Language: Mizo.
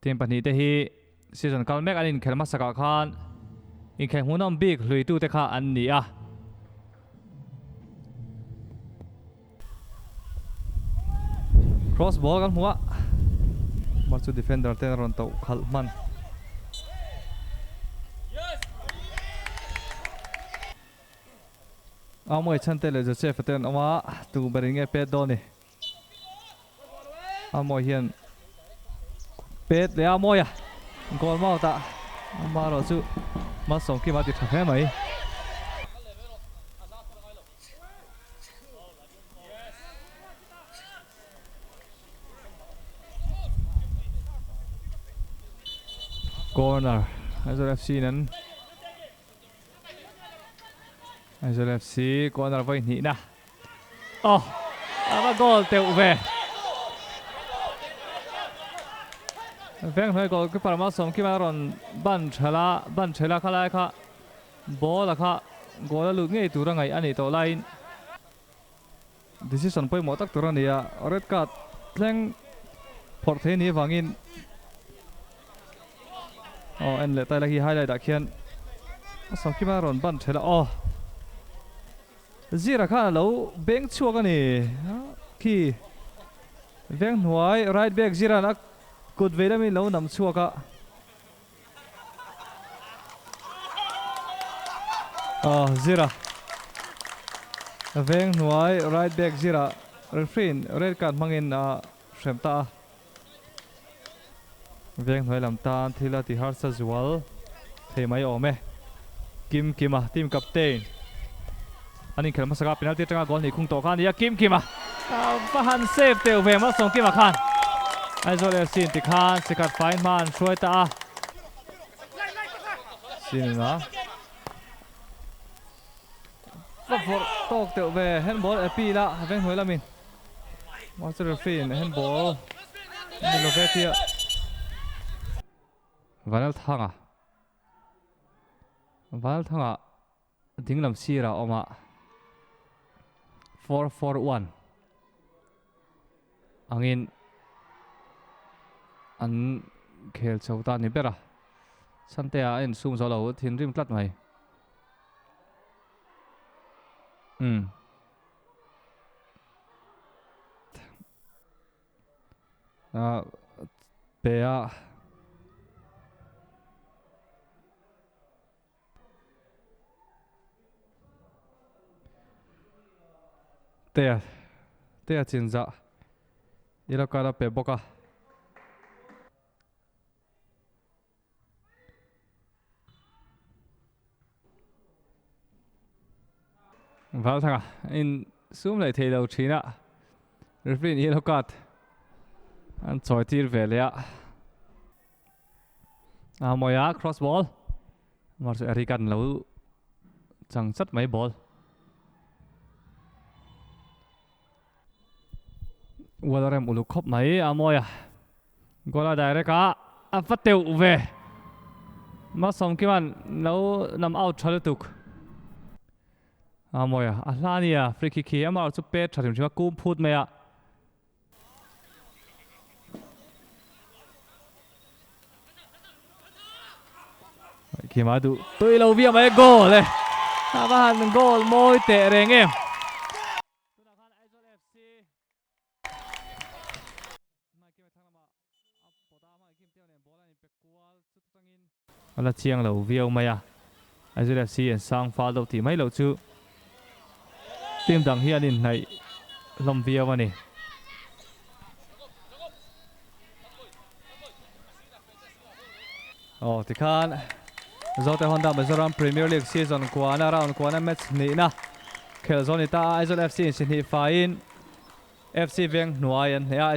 Team pahnihte hi season kal mek an inkhel hmasakah khan inkhel hmuhnawm bik hluitute kha an ni a. Cross ball kan hmu a, mar chu defender ten a rawn tauh khalh hman. Amoy chhan te leh Joseph-a te an awm a, tu berin nge pet dawn ni? Amoy hian pet leh a Amoy a goal mouth ah amaherawh chu Malsawmkima a ti tha hle mai. Corner Aizawl FC in an Aizawl FC corner vawi hnihna aw a va goal teuh ve Venghnuai goalkeeper Malsawmkima a rawn ban thala ban thela kha lai kha Ball a kha goal a lut ngei tur a ngaih a nih tawh laiin decision pawimawh tak tur a ni a, red card thleng phawrh thei a nih avangin aw en leh ta ila khi highlight ah khian a sawmkima a rawn ban thelh a aw Zira khan a lo beng chhuak a ni khi veng hnuai right back Zira'n a kut vei lamin lo nam chhuak a. Aw Zira veng hnuai right back Zira referee in red card hmangin a hrem ta a. Veng hnuai lam tan thil a ti harsa zual thei mai awm e. Kim Kima team captain an inkhelh hmasa kha penalty atanga goal hnih khung tawh kha a ni a Kim Kima va han save teuh ve Malsawm Kima khan Aizawl FC in tikhan sikhat fai hma an hruai ta a. Singa va vawrh tawk teuh ve handball appeal a veng hnuai lamin Master referee in handball ni lo ve tia Vanlalthanga Vanlalthanga dinglam sirah a awm a 4-4-1 angin an khel chho ta a ni ber a Chhante ah a insum zo lo thinrim tlat mai umm. A pe a. Tea tea chinzah yellow card a pe bawk a. Valthanga in sum leh thei lo thin a referee in yellow card an chawi tir ve leh a. A mawi a cross ball mar chu Eric an lo chang chat mai ball. Ual rem uluk khawp mai a mawi a goal a direct a a va teuh ve Malsawmkima'n lo nam out tha lutuk a mawi a a hla ania free kick hi amaherawhchu chu pet tha hrim hrim a kum phut mai a. Kima duh tui lo viau mai goal e a va han goal mawi teh reng em. A la chiang lo viau mai a, Aizawl FC an sang fal deuh tih mai loh chu team dang hi an inhnaih hlawm viau a ni. Aw tikhan Zote Honda Mizoram Premier League season kuana round kuana match hnihna khelh zawh a ni ta a, Aizawl FC in si hnih faiin FC Venghnuai an hneh a.